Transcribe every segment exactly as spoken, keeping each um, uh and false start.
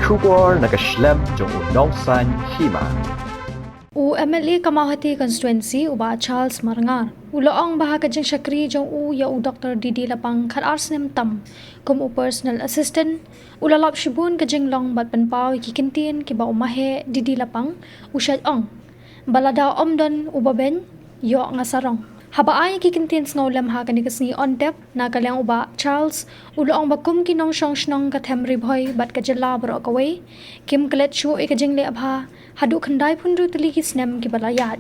Khubor na ka shlem jong u Nongsaiñ Hima. U M L A ka Mawhati Constituency, u Bah Charles Marngar, u la ong ba ha ka jingshakri jong u ïa u Doktor D D Lapang khat ar snem tam kum u personal assistant, u la lap shibun ka jinglong bad pynpaw ïa ki kyntien kiba u Maheh D D Lapang u shait ong ba lada ym don uba beiñ, ïoh nga sarong. Haba ai ki kyntien sngewlem ha kane ka sngi on tap na ka liang u Bah Charles, u la ong ba kum ki nongshong shnong ka them Ri Bhoi bad ka jylla baroh kawei, kim klet shuh ïa ka jingleh bha haduh khyndai phew hynriew tylli ki snem kiba la ïaid.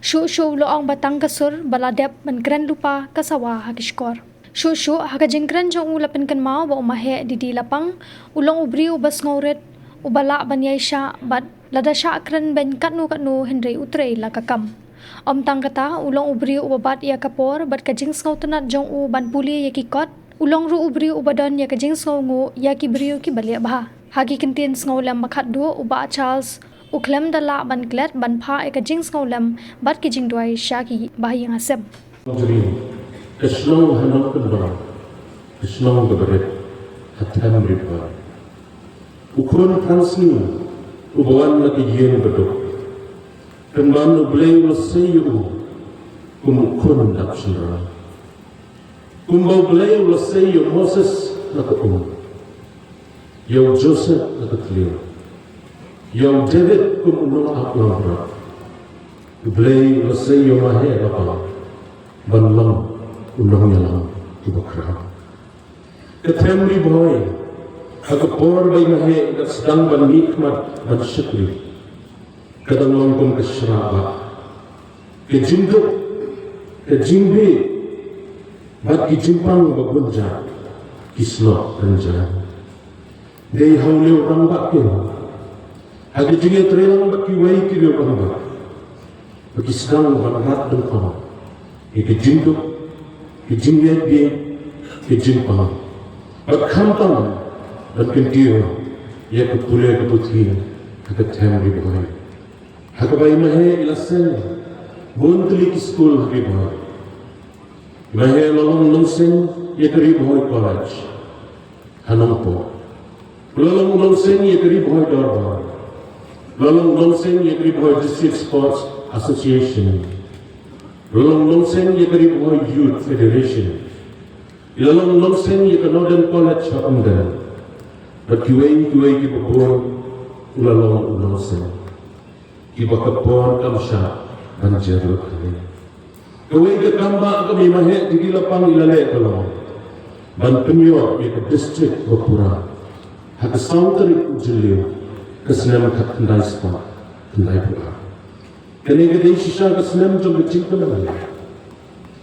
Shuh shuh u la ong ba tang ka sur ba la dep ban kren lypa ka sawa ha ki shkor. Shuh shuh ha ka jingkren jong u la pynkynmaw ba u Maheh D D Lapang u long u briew uba sngewrit, uba lah ban ïaishah bad lada shah kren beiñ katno katno hynrei u trei la ka kam. Ym tang kata, u long u briew uba bat ïa ka por bad ka jingsngewtynnat jong u ban pule ïa ki kot, u long ruh u briew uba don ïa ka jingsngewnguh ïa ki briew kiba leh bha. Ha ki kyntien sngewlem ba khatduh, u Bah Charles u khlem da lah ban klet ban phah ïa ka jingsngewlem bad ki jingduwai sha ki bahaïing hasem. Jri, ka shnong ha Nongkyndong, ka shnong kaba rit ha them Ri Bhoi. U khun thangsngi uba wan na ka ïing baduk, pynban U Blei u la sei ïa u kum u khun dap shynrang. Kumba U Blei u la sei ïa u Moses na ka um, ïa u Joseph na ka thliew, ïa u David kum u nongap langbrot, U Blei u la sei ïa u Maheh Lapang ban long u nongïalam uba khraw. Ka them Ri Bhoi, ha ka por ba i Maheh i la sdang ban mihkhmat ban shakri, ka dang long kum ka shrah bah. Ka jingduk, ka jingbieit bad ki jingpang ba bun jait ki snoh rynjang. Dei ha u riew rangbah kin, ha ka jingïatreilang bad kiwei ki riew rangbah, ba ki sdang ban rat dyngkhong ïa ka jingduk, ka jingïaid, ka jingpang, bad khamtam ban kyntiew ïa ka pule ka puthi ha ka them Ri Bhoi. Ha kaba i Maheh i la seng bun tylli ki skul ha Ri Bhoi. I Maheh u la long nongseng ïa ka Ri Bhoi College ha Nongpoh. U la long nongseng ïa ka Ri Bhoi Dorbar. U la long nongseng ïa ka Ri Bhoi District Sports Association. U la long nongseng ïa ka Ri Bhoi Youth Federation. I la long nongseng ïa ka Northern College ha Umden. Bad kiwei kiwei kiba bun u la long u nongseng, kiba ka por kam shah ban jer lut hangne. Kawei ka kam ba ka i Maheh D D Lapang i la leh ka long ban pynïoh ïa ka district ba pura ha ka saw tarik u Jylliew ka snem khatkhyndai spah khyndaiphew ar. Kane ka dei shisha ka snem jong ka jingpynlong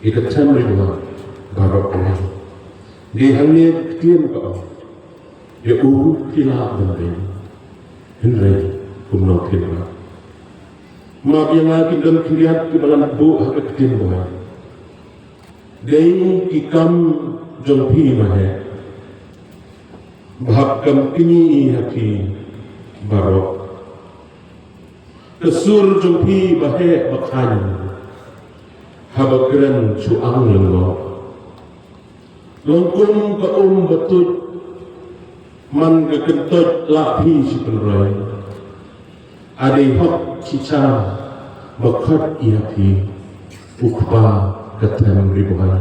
ïa ka them Ri Bhoi baroh kawei. Dei hangne ka ktien ka ong, ïa u phi lah ban beiñ, hynrei kumno phi lah. Map ïa nga ki don khyndiat kiba ngan buh ha ka ktien Bhoi. Dei ki kam jong phi Maheh ba hap kam kñi ha phi baroh. Ka sur jong phi ba heh ba khaiñ haba kren shu ang lyngngoh. Long kum ka um ba tuid man ka kyntoit lah phi shi pynroi. A dei hok shi cha ba khot ïa phi u kpa ka them Ri Bhoi.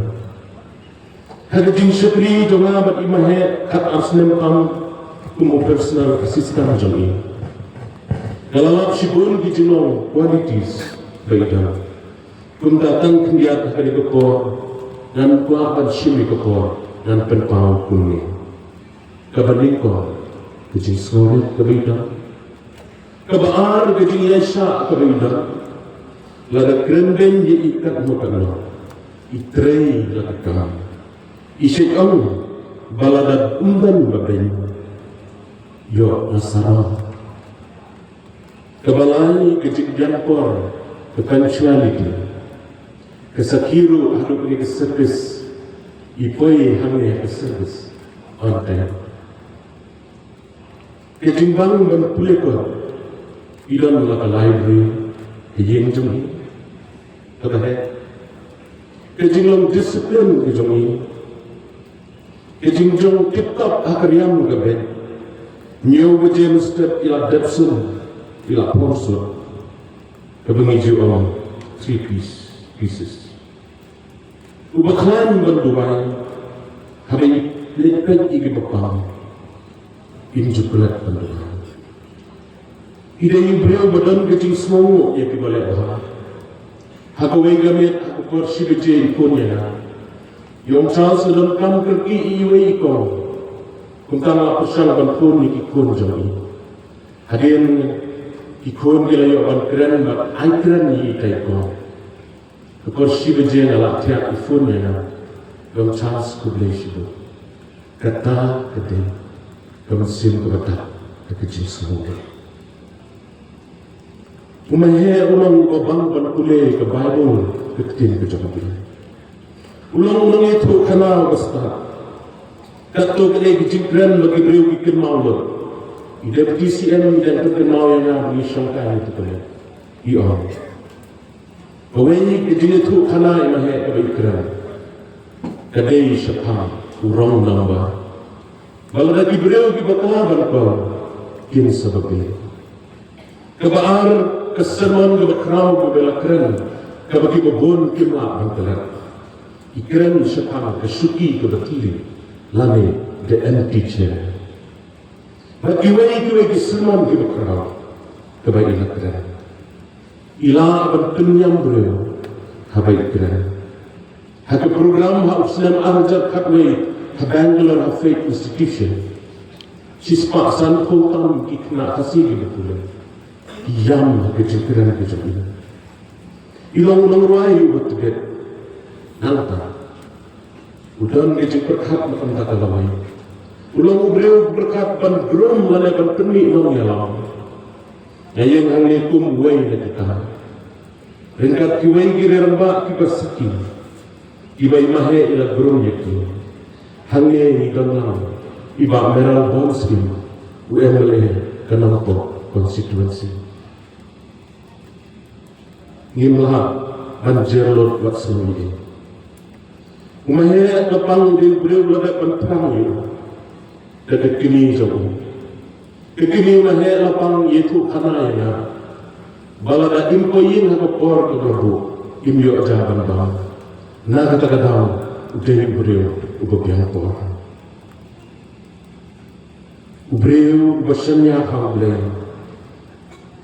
Ha ka jingshakri jong nga bad i Maheh khat ar snem tam kum u personal assistant jong i, nga la lap shibun ki jinglong qualities ba i don. Kumta tang khyndiat ha kane ka por ngan kwah ban shim ïa ka por ngan pynpaw kumne. Kaba nyngkong, ka jingsngewrit kaba i don. Kaba ar, ka jingïaishah kaba i don. Lada kren beiñ ïa i katno katno, i trei la ka kam. I shait ong ba lada ym don ba beiñ, ïoh nga sarong. Kaba lai, ka jingbiang por, ka punctuality. Ka sakhi ruh haduh kane ka service i poi hangne ha ka service on time. Ka jingbang ban pule kot, i don la ka library ha ïing jong i. Kaba heh, ka jinglong discipline ka jong i. Ka jingjong tip top ha ka riam ka beit. Hynñiew baje mynstep i la dep sum, i la por sut. Kaba ngi ju ong three piece, pieces. Uba khlaiñ ban duwai, haba i leit peit ïa kiba pang, im ju klet ban duwai. I dei u briew ba don ka jingsngewnguh ïa kiba leh bha. Ha kawei ka miet ha ka por shi baje i phone ïa nga. Ïa u Charles u donkam kyrkieh ïa iwei i kong. Kumta nga la pyrshang ban phone ïa ki khun jong i. Hadien ki khun ki la ïoh ban kren bad ai kren ïa itai i kong. Ka por shi baje nga la thiah i phone ïa nga. Ïa u Charles, khublei shibun. Kata ka dei ka mynsiem kaba dap ha ka jingsngewnguh. U Maheh u long uba bang ban pule ka Baibl, ka ktien ka jong U Blei. U long u nongïathuhkhana uba stad. Katto katne ki jingkren ba ki briew ki kynmaw lut. I Deputy C M i dang kynmaw ïa nga ba ngi shongkai ha kane ka miet. I ong, kawei ka jingïathuhkhana i Maheh kaba i kren, ka dei shaphang u wrong number. Ba lada ki briew kiba kla ban call, kin sa ba bieit. Kaba ar, ka sermon kaba khraw kaba i la kren, kaba kiba bun kim lah ban klet. I kren shaphang ka shuki kaba thylli, lane the empty chair. Bad kiwei kiwei ki sermon kiba khraw kaba i la kren, i lah ban pynïam briew haba i kren. Ha ka program ha u snem ar hajar khatwei ha Bangalore ha Faith Institution, shispah sanphew tam ki khynnah Khasi kiba pule ki ïam ha ka jingkren ka jong i. I long u nongrwai uba tbit. Nangta u don ka jingpyrkhat na ka bynta ka lawei. U long u briew u pyrkhat ban groom lane ban pynmih nongïalam. Nga ïeng hangne kum uwei na kita. Ryngkat kiwei ki rangbah kiba sakhi kiba i Maheh i la groom ïa ki. Hangne i don lang i Bah Mayral Born Skim, u M L A ka Nongpoh constituency. Ngim lah ban jer lut wat sngew ïa i. U Maheh Lapang u dei u briew uba la dep ban phrang ïa u da ka kmie jong u. Ka kmie u Maheh Lapang i ïathuhkhana ïa nga ba lada im poi ïing ha ka por kaba buh, im ïoh ja ban bam. Na kata ka daw u dei u briew uba biang por. U briew uba shaniah ha U Blei.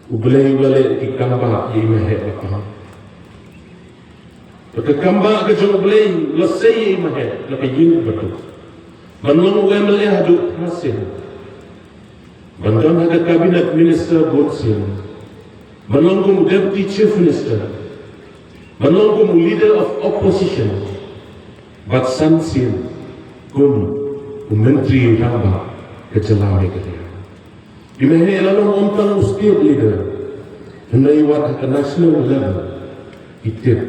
U Blei u la leh ki kambah ïa i Maheh Lapang. Bad ka kambah ka jong U Blei u la sei ïa i Maheh na ka ïing ba duk, ban long u M L A haduh phra sien, ban don ha ka cabinet minister bun sien, ban long kum u deputy chief minister, ban long kum u leader of opposition, bad san sien kum u myntri rangbah ka jylla Meghalaya. I Maheh la long ym tang u state leader, hynrei wat ha ka national level ki tip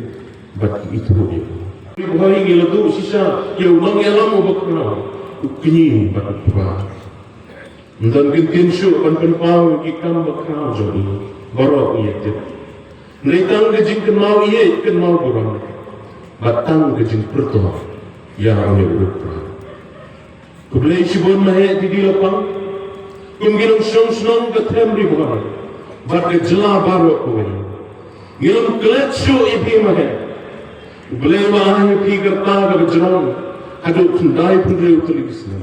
bad ki ithuh ïa u. Ri Bhoi, ngi la duh shisha ïa u nongïalam uba khraw, u kñi bad u kpa. Ym don kyntien shuh ban pynpaw ïa ki kam bakhraw jong u, baroh ngi ïa tip. Hynrei tang ka jingkynmaw ïeit, kynmaw burom, bad tang ka jingpyrta ïa une u riewkynrad. Khublei shibun Maheh T D Lapang. Kum ki nongshong shnong ka Them Ri Bhoi bad ka jylla baroh kawei, ngi lam klet shuh ïa phi Maheh. U Blei u la ai ïa phi ka rta kaba jrong haduh khyndai phew hynriew tylli ki snem.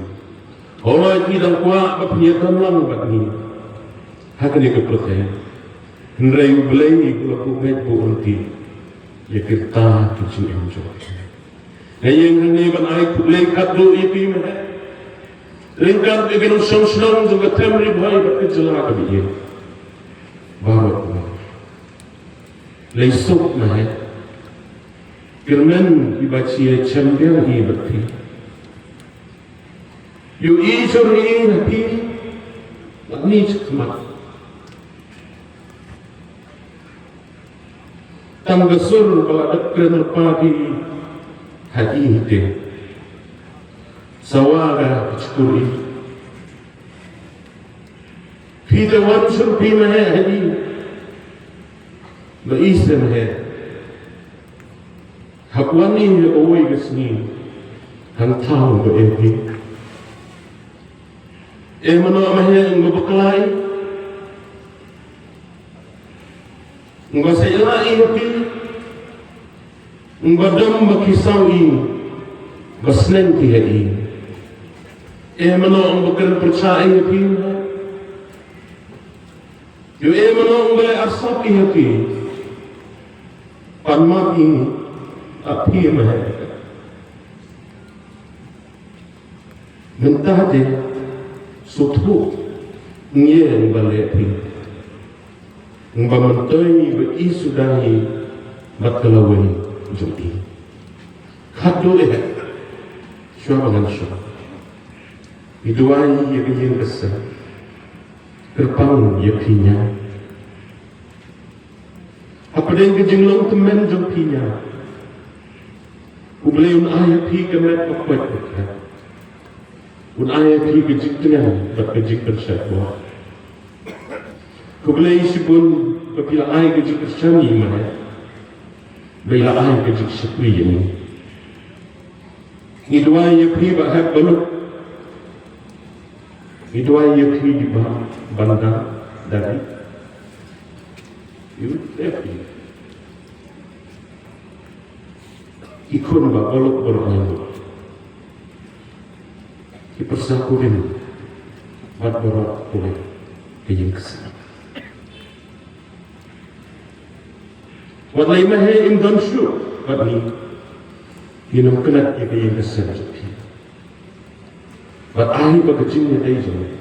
Hooid, ngi dang kwah ba phin ïadon lang bad ngi ha kane ka pyrthei. Hynrei U Blei u la buh beit buh ryntih ïa ki rta ki jingim jong phi. Nga ïeng hangne ban ai khublei khatduh ïa phi Maheh, ryngkat ïa ki nongshong shnong jong ka Them Ri Bhoi bad ka jylla kaba ïeit baroh. Lei suk Maheh, kyrmen i Bachi ïa shem biang i bad phi. Ïohi jur i ha phi lane shakhmat. Tang ka sur ba la dep kren lypa phi ha i te. Sawa ka shkor i. Phi te wan sur phi Maheh ha i. Ba i se Maheh. Hap wan i ha kawei ka sngi, hangta ba e phi. E mano mahe ung ba baklai, ung ba sa ila i hapi, ung ba dam ba kisaw i, ba sneng ki ha i. E mano ung ba kren pyrcha i hapi, yu e mano ung ba arsap i hapi, pan map i, api mahe. Mynta te suthu ngi ïa ba leh phi. Ba myntoi ba i suda hi bad ka lawei jong i. Khadduh eh. Shuwa ba ngan shuwa. I duwai ïa ka ïing ka sem. Kyrpang ïa phi ña. Hapdeng ka jinglong tymmen jong phi ña. U Blei un ai ha phi ka met ka pwet ka pwet. Un ai ha phi ka jingtngen bad ka jingpynshai bor. U Blei shibun ba phi la ai ka jingkyrshan ïa i mane. Ba i la ai ka jingshakri ïa ngi. Ngi duwai ïa phi ba hep balut. Ngi duwai ïa phi di ba banda dari. Ïa phi. Ki khun ba balut balut ngi. Ki pyrsa kurim bad baroh kurim ka ïing ka sem. Wat lei mahe im don shuh bad ngi. Ngi nang kynat ïa ka ïing ka sem jong phi. Bad ai ba ka jingïadei jong ngi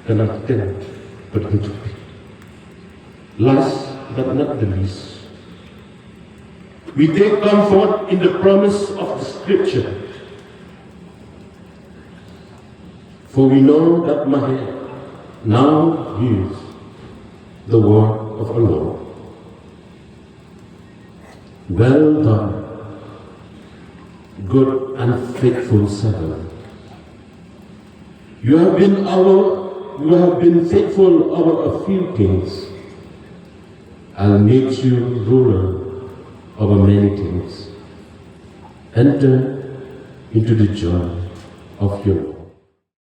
kan nang kten bad ka jong phi. Last but not the least, we take comfort in the promise of the scripture. For we know that mahe now hears the word of the Lord. Well done, good and faithful servant. You have been our, you have been faithful over a few things. I'll make you ruler over many things. Enter into the joy of your Lord.